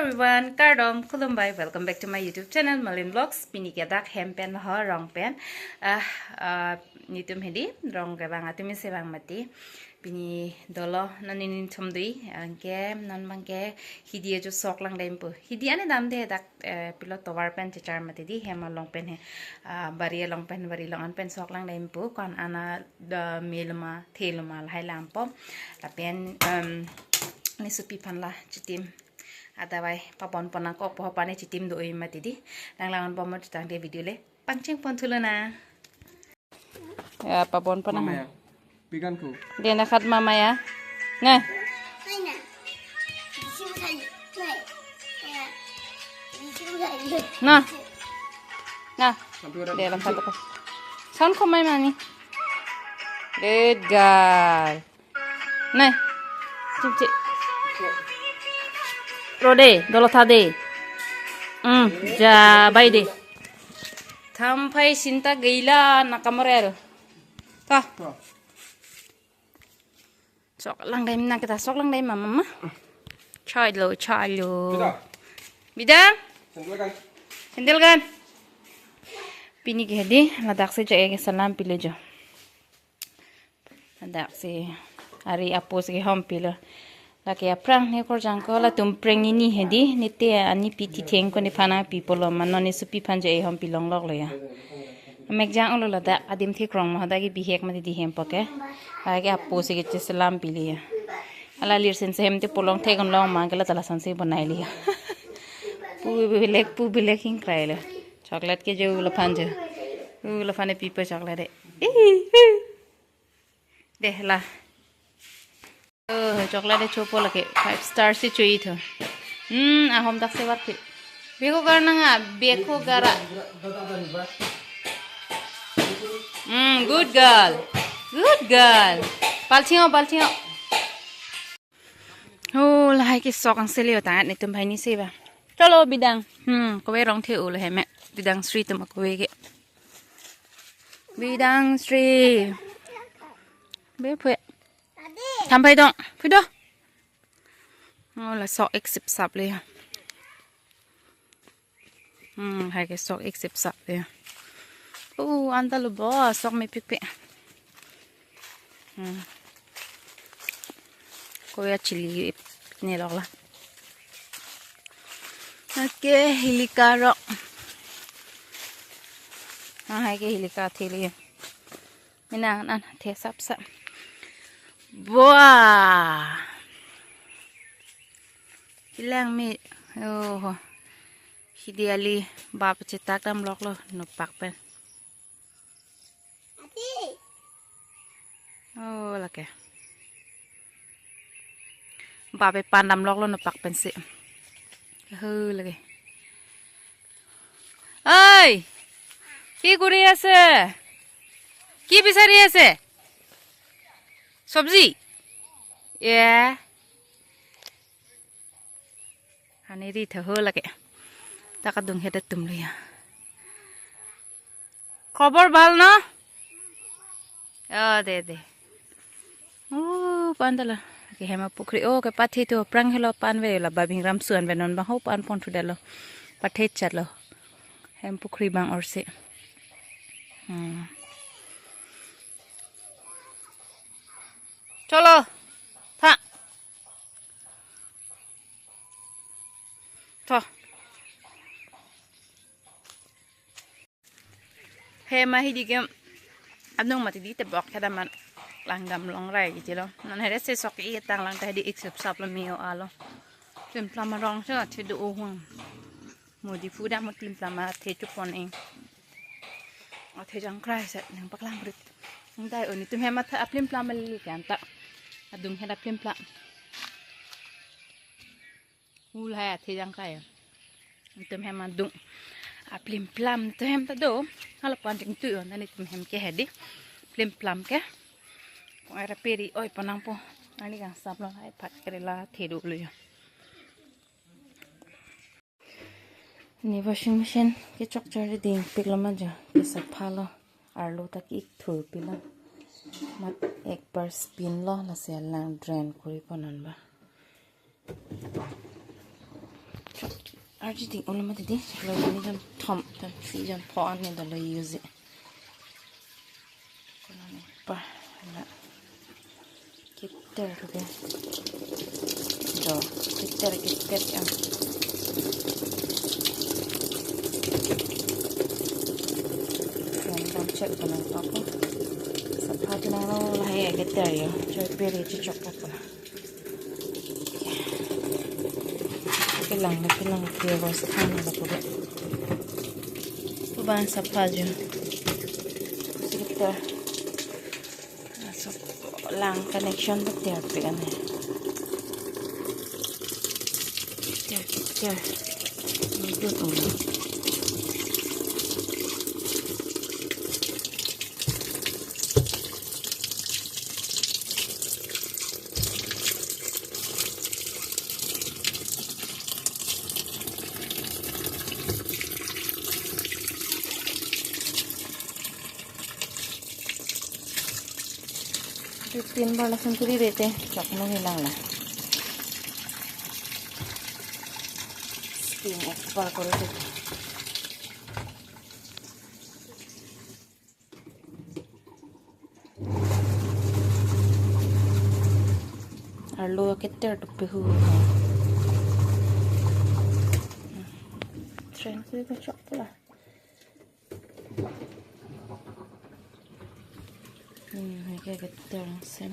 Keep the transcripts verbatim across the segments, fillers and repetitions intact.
Everyone, kardom, khulumbai, welcome back to my YouTube channel, Malin Vlogs. Pini ke dak hem pen ho rong pen. Ah, ah, netum hedi, rong ke bang atum isi bang mati. Pini dolo non netum dui, anke non bang ke hidi ajo sok langdampo. Hidi ane damde dak, eh, pilo tovar pen chechar mati di, hem along pen he. Ah, bari along pen, bari along an pen sok langdampo, ko-an ana da melma, thelma lahai lampo. Lapen, em, nesopi aphan la chitim. Adawai pabon pon nangkok po, pani chitim do-oi mati di. Nang langon bomot tangte video le pangcheng pon thulo na. Ya, pabon pon nang. Mama ya. Pikan ku. Dia na khat mama ya. Nah. Nah. Nah. Dia lam satu ko. Son ko mai mani. Good girl. Nai. Cik, cik. Rode, dolo tha de. Hmm, ja bai de. Thampai sinta gaila na kamarel. Ta. Sok langdam na kita, sok langdam mama, mama. Chai lo, chai lo. Bida. Bida? Sandal kan? Sandal kan? Pini ke hedi, ladak si ja-e ke salam pilo jo. Ladak si ari apo si ke hom pilo. Lake aphrang ne korjang ko latum phrang ni ni hedi, ne te ani pi thitheng ko nephan nangpi pulo, ma non nesopi aphan ja-e hom pilong lok lo ya. Mek jang ulo ladak adim thekrong ma hadak ke bihek mati di hem po ke. Lake apo si ke che salam pilo ya. Ala lir sen se hem te pulong thek un long ma ke la tala san si bonai lo ya. Pu bilek, pu bilek hingkrai lo. Chocolate ke jo laphan jo. U laphan ne pipo chocolate de. Ih, ih. Deh la. Oh, chocolate de chopo lake. Five star si chui tho. Hmm, ahom dak se warke. Beko gar nanga, beko gara. Hmm, good girl. Good girl. Palching o, palching o. Oh, lahai ke sok angse leo tangat netum bhai ni se ba. Cholo bidang. Hmm, kove rong the ulo heme. Bidang Sri tum kove ke. Bidang Sri. Be phe. Thampai dong. Phe do. Oh, la sok ik sip sap le. Hmm, hai ke sok ik sip sap le. Oh, anta lo bo, sok mepik pik. Hmm. Koya chili ip ne lok la. Okay, hilika rok. Ah, hai ke hilika thili. Minang nan the sap sap. Buah. Kilang mi. Oh. Hidi ali bap chetak dam lok lo nopak pen. Oh, lake. Bap e pan dam lok lo nopak pen si. Ho lake. Oi! কি কৰি আছে? কি বিচাৰি আছে? চব্জি? এ। Ani ri tha ho lake. Ta kadung heda tum lo ya. খবৰ ভাল ন? অ, দে, দে। Oh, pan dala. Ke hem apukhri. Oh, ke pathe to prang helo pan ve la babing ram suan ve non bang ho pan pon thu dalo. Pathe chat lo. Hem pukhri bang orsi. Hmm. Cholo. Tha. Tho. Hem ahidi ke adung mati di tebok heda man langdam longrai kiti lo. Non hede se sok i tang lang ta hedi ik sip sap lo meo alo. Plim plam arong se athe do ohung. Modi pu dam plim plam athe chupon ing. Athe jangkrai se nang paklang rit. Nang dai oni tum hem athe aplim plam ali kan ta. Adung heda plim plam. Ul hai athe jangkrai. Tum hem adung. Aplim plam tum hem ta do. Hala pan jing tu on ani tum hem ke hedi. Plim plam ke. Kong era peri oi panang po. Ani kang sap lo hai phat kere la the do lo ya. Ni washing machine ke chok char ding pik lo ma jo. Ke sapha lo. Arlo ta ki ik thur pilo. Mat ek bar spin lo lasi alang drain kuri ponon ba. Arji ding ulo mati di, lo ini jam thom, jam si jam pho an ni dolo use. Kono ni pa, na. Keter ke. Jo, keter, keter ya. Yang bang cek kono apa. Sapha chenang lo lahai keter yo. Choi peri chechok apa. Kelang na kelang ke bos than na pura. Pura sapha jo. Sekitar. Masuk lang connection betul pe kan. Betul, betul. Hidup orang. Fifteen bar lason kuri rete, chok no hilang la. Steam over kuri rete. Arlo keter tupi hu. Train ko chok pula. Hmm, hai ke keter sen.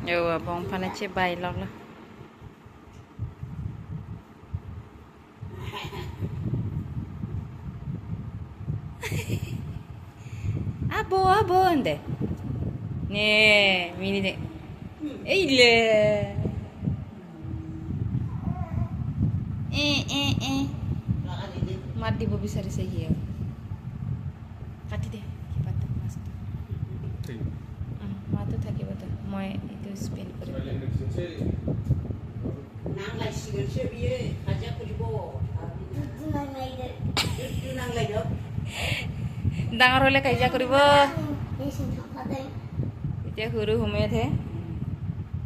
Yo, abong aphan chebai lok lo. Abo, abo ante. Ne, mini de. Eile. Eh, eh, eh. Mati bo bisari sahi ya. Kati de, kipat mas. Hmm, matu thaki bata. Moi itu spin kuri. Nang lai sigan se biye, kaja kuribo. Nang lai do. Dangor hole kaja kuribo. Ete huru hume the.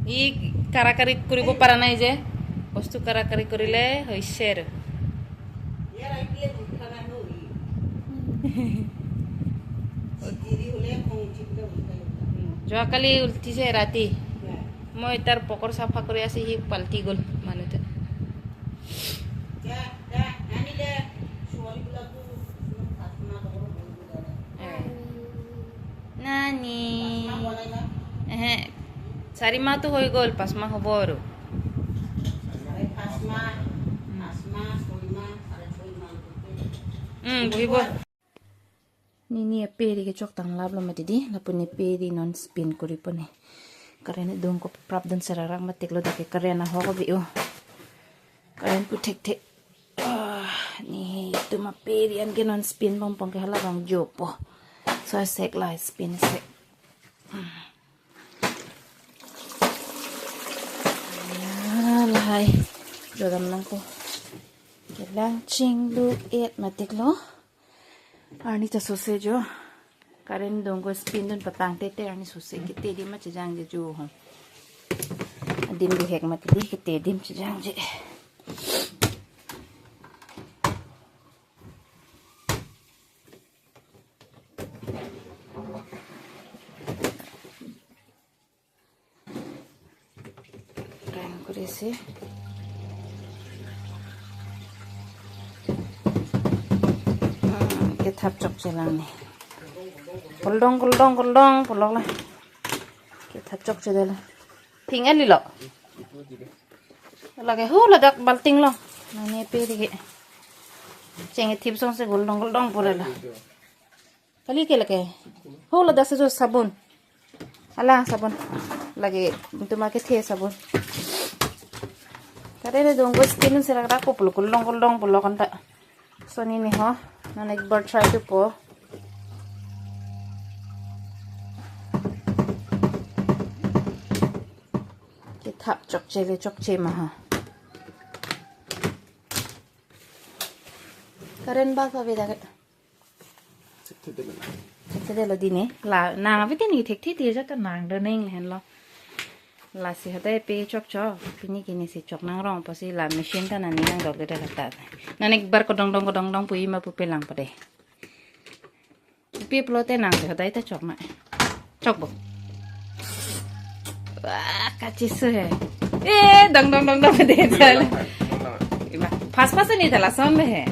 I karakari kuribo para nai je. Bostu karakari kurile hoise. যোৱাকালি উল্টিছে ৰাতি। মই তাৰ পকৰ চাফা কৰি আছে, সি পাল্টি গ'ল মানুহটো। এ। নানি। এহে। চাৰি মাহটো হৈ গ'ল, পাঁচ মাহ হ'ব আৰু। উম, বহিব। Nini aperi kechok tang laplo mati di, lapu ne peri non spin kuri pone. Current adung ko prapdun serarak matik lo, dak ke current ahok abi o. Current pu thekthek. Ah, ne itum aperi an ke non spin pon pon ke hala bang jopo. So sek la spin sek. Ah, lahai. Jodam nangko. Kelang chinglu et matik lo. Arni ta sose jo. Current adung ko spin dun patang tete arni sose kete adim ma chejangje jo ho. Adim bihek mati di kete adim chejangje. Rang kuri si. Hmm, kethap chokche lang ne. Kuldong, kuldong, kuldong, pulok la. Kethap chokche de la. Thing ali lo. Lake hu ladak balting lo. Nang ne peri ke. Cheng thip song se kuldong, kuldong pura la. Kali ke lake. Ho ladak se jo sabun. Ala sabun. Lake, itu ma kethe sabun. Current adung ko spin serarak ko pulo kuldong kuldong pulo kanta. So nini ho. Nang ek bar try to po. Kethap chokche le chokche ma ha. Current ba ka beda ke. Thekthe lo di ne. La, nang avi te ni thekthe te ja ta nang do neng hen lo. Lasi hodai pe chokchok, pini kini si chok nangrong apotsi la machine ta nani nangdokde dak ta. Nani bar kodongdong kodongdong pu ima pu pelang pade. Pi pulote nang si hodai ta chok ma. Chok bo. Wah, kachisu he. Eh, dongdong dongdong de jala. Ima, fast fast ni jala son he.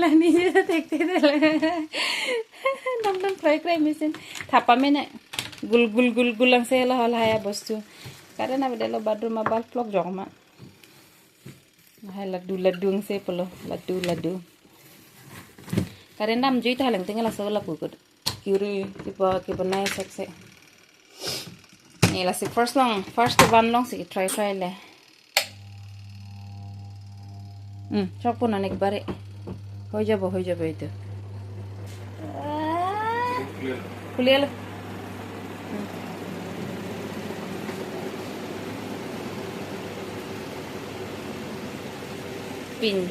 La ni je thekthedet la. Dam dam krai krai machine. Thap pame ne. Gul gul gul gul angse la hal haya bostu. Current avedetlo, bathroom a bulb clock jok ma. Hai ladu ladu angse pulo. Ladu ladu. Current damjui ta haleng ting laso lapu kut. Kiri kipa kipa nai sekse. Ni lasi first long, first one long si try try le. Hmm, chok pon anek bare. Hoi jabo, hoi jabo itu. Ah. Kuliah lo. Hmm. Pin.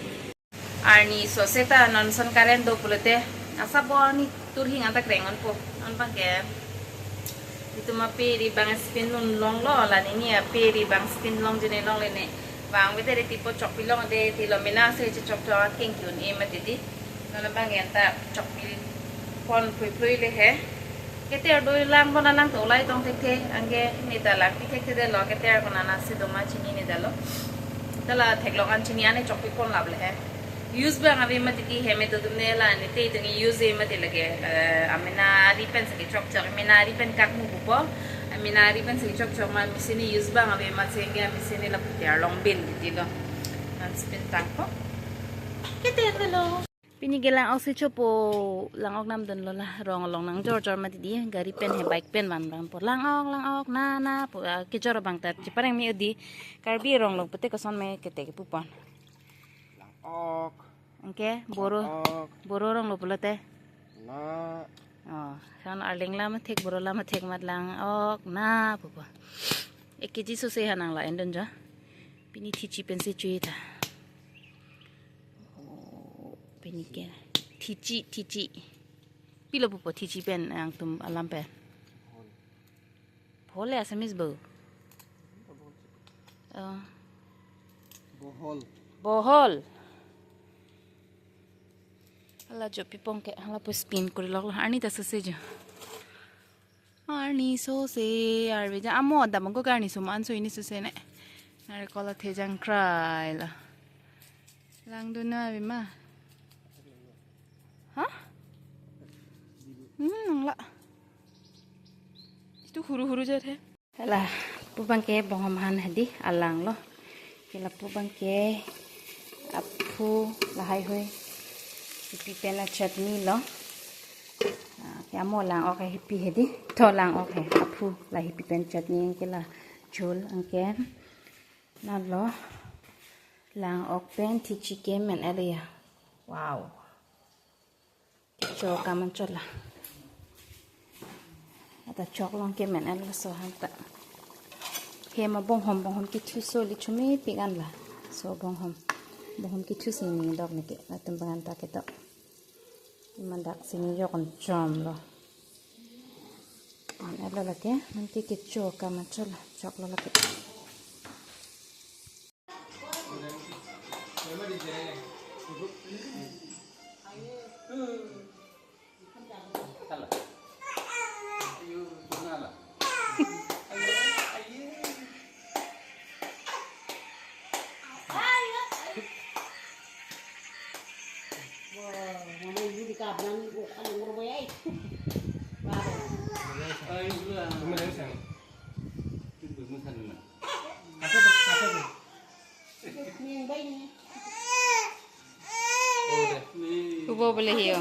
Arni sose ta non ason current do pulote, asa bo arni turhing anta kreng onpo. Non abangke itum ape ri bang spin lun longlo, la nini ape ri bang spin longji ne longle ne. Bang bete ri tipo chokpi longde, tilo mena se chechok chok akeng ki un-e mati di. Non abangke anta chokpi pon phui phui le he. Keter do lang bon alang to ulai tong thekthe, anke ne ta langpi thekthedetlo, keter kon ana si doma chini ne dalo. Ta la theklong an chini ane chokpi pon lap le he. Use abang ave mati di he me to dum ne la ne te itum use e mati lake, eh, amena ari pen si chokchok, amena ari pen kak mu pupo, amena ari pen si chokchok ma machine use abang ave mati si anke machine lapu ter long bin di lo. Non spin tangpo. Keter lo. Pini ke lang-ok si chopo, lang-ok namdunlo la, rong along nangjor jor mati di, gari pen he bike pen van van po. Lang-ok, lang-ok, na, na, po, ah, kejor abang ta, chepareng me odi, Karbi rong lo pute koson me kete ke pupon. Lang-ok. Anke, boro, lang-ok. Boro rong lo pulote. Na. Oh, san arleng lam thek, boro lam thek mat lang-ok, na, pupo. Ek K G sose hanang la endon jo. Pini thichi pen si chui ta. Oh, pini ke thichi, thichi. Pilo pupo thichi pen nangtum alam pen. Bhol le Assamese bo. Oh. Bohol. Bohol. Hala jo pipong ke, hala pu spin kuri lok lo. Arni ta sose jo. Arni sose, arve ja amo dam ko arni som an so ini sose ne. Nari kola thejang krai la. Langdun na ave ma. Ha? Hmm, nang la. Itu huru huru jar he. Lapu abangke bonghom han hedi alang lo. Ke lapu abangke aphu lahai hoi. Hipi pen a chutney lo. Ah, ke amo lang-ok hipi hedi. To lang-ok he aphu la hipi pen chutney anke la jhol anke. Na lo lang-ok pen thichi ke men-et ya. Wow. Chok aman chot la. Ata chok long ke men-et laso han ta. Hem abonghom bonghom kethu so li chumi pik an la. So bonghom. Bonghom kethu si ni dok ni ke. Latum bang an ta ke to. Mandak si ni yok an chom lo. Men-et lo lake. Nangke kechok aman chot la. Chok lo lake. Ubo bole hiyo.